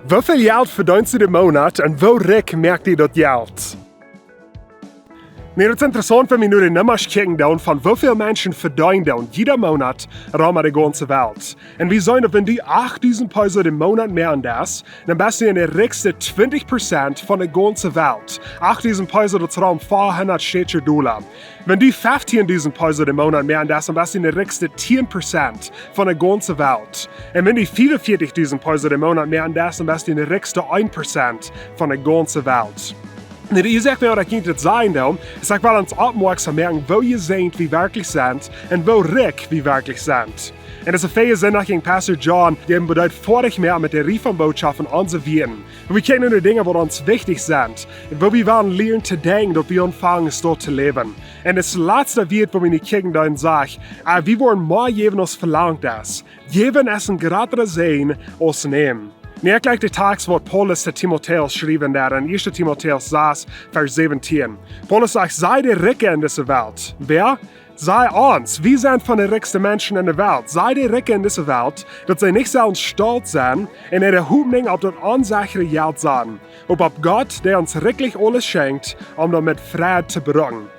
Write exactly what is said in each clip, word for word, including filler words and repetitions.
Woo väl Jelt vedeenst du dän Moonat un woo rikj moakt die daut Jelt? Nu, daut es interessaunt, wan wie nu de Nummasch kjikjen doonen von woo väl Menschen vedeenen doonen jieda Moonat rom de gaunze Welt. Un wie seenen daut wan du achtdusent Peso dän Moonat moaken deist, dan best du en de rikjste twintich Prozent von de gaunze Welt. Achtdusent Peso, daut es rom veahundat States Dolla. Wan du feftiendusent Peso dän Moonat moaken deist, dan best du en de rikjste tieen Prozent von de gaunze Welt. Un wan du fiefunvieetich dusent Peso dän Moonat moaken deist, dan best du en de rikjste een Prozent von de gaunze Welt. Nu, de Uasoak wuarom ekj junt dit sajen doo, es ekj well ons oppmoaksom moaken woo jesäajent wie werkjlich sent un woo rikj wie werkjlich sent. Un daut es een fein Sindach, jinkj Pastor John, dee ons bediet foadich moaken met de Rieej von Bootschoften aun onse Wieden. Woo wie kjikjen no de Dinja waut ons wichtich sent. Un woo wie wellen lieren to denkjen daut wie aunfangen daut to läwen. Un daut latste Wuat waut wie nu kjikjen doonen sajcht, ah, wie woaren mea jäwen aus velangt es. Jäwen es een jratra Säajen aus nämen. Nu, ekj jleich dän Takjst waut Paulus to Timotäus schreef, doa en ieeschte Timotäus sas, Varsch säwentieen. Paulus sajcht: Saj de Rikje en dise Welt. Wäa? Saj ons, wie sent von de rikjste Menschen en de Welt. Saj de Rikje en dise Welt, daut see nich sellen stolt sennen un äare Hopninj opp daut onsechre Jelt saten, oba opp Gott, dee ons rikjlich aules schenkjt, om daut met Freid to brucken.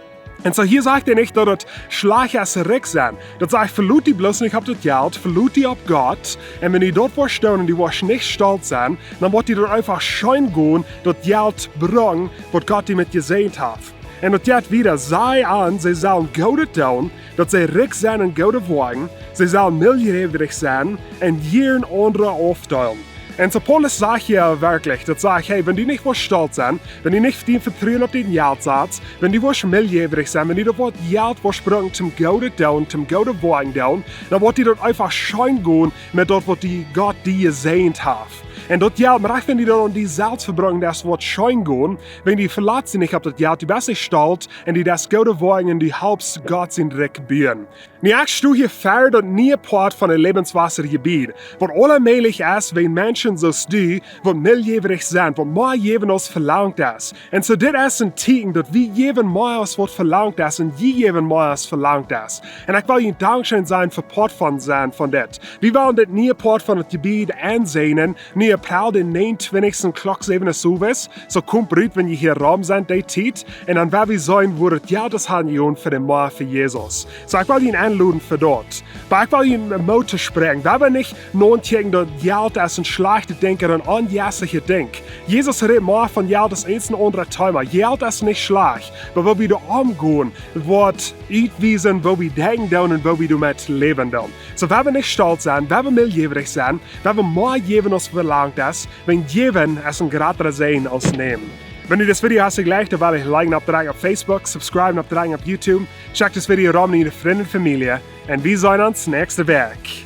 Un soo hia sajcht hee nich daut et schlajcht es rikj sennen. Daut sajcht, velot die bloos nich opp daut Jelt, velot die opp Gott. Un wan du daut woascht doonen un du woascht nich stolt sennen, dan woat die daut eefach scheen gonen, daut Jelt brucken waut Gott die met jesäajent haft. Un daut jeit wieda: Saj an, see sellen Goodet doonen, daut see rikj sent en goode Woakjen, see sellen miljäwrich sennen un jieren aundre aufdeelen. Un soo Paulus sajcht hia werkjlich, daut sajcht, hey, wan du nich woascht stolt sennen, wan du nich dien Vetruen opp dien Jelt satst, wan du woascht miljäwrich sennen, wan du daut Jelt woascht brucken toom Goodet doonen, toom goode Woakjen doonen, dan woat die daut eefach scheen gonen met daut waut die Gott die jesäajent haft. Un daut Jelt, mau wan du daut aun die selfst vebrucken deist, woat scheen gonen, wan du velatst die nich opp daut Jelt, du best nich stolt un du deist goode Woakjen un du halpst Gott sien Rikj buen. Nu, ekj sto hia ver daut niee Poat von daut Läwenswota Jebied, waut aula mäajlich es, wan Menschen soo aus du, waut miljäwrich sent, waut mea jäwen aus velangt es. Un soo dit es een Tieekjen daut wie jäwen mea aus waut velangt es un jie jäwen mea aus velangt es. Un ekj well junt dankscheen sajen fa Poat von sennen von dit. Wie wellen dit niee Poat von daut Jebied ensäajnen, nu April dän näajenuntwintichsten, Klock säwen Uasows. Soo komt rut wan jie hia rom sent, dee Tiet. Un dan woa wie seenen woo daut Jelt es hanjonen fa de Moa fa Jesus. Soo ekj well junt enloden fa daut. Oba ekj well junt Moot toospräakjen. Wie haben nich nontjekjen daut Jelt es een schlajchtet Dinkj un een onjeistlichet Dinkj. Jesus rät mea von Jelt aus irjent een aundret Thema. Jelt es nich schlajcht, oba woo wie doamet omgonen, woat utwiesen woo wie denkjen doonen un woo wie doamet läwen doonen. Soo wie haben nich stolt sennen, wie haben miljäwrich sennen, wie haben mea jäwen aus velangt es, wan jäwen es een jratra Säajen aus nämen. Wan du dit Video hast jlikjt, dan woa die liken oppdrekjen opp Facebook, subscriben oppdrekjen opp YouTube, schekj dit Video rom no diene Frind un Famielje un wie seenen ons näakjste Wäakj.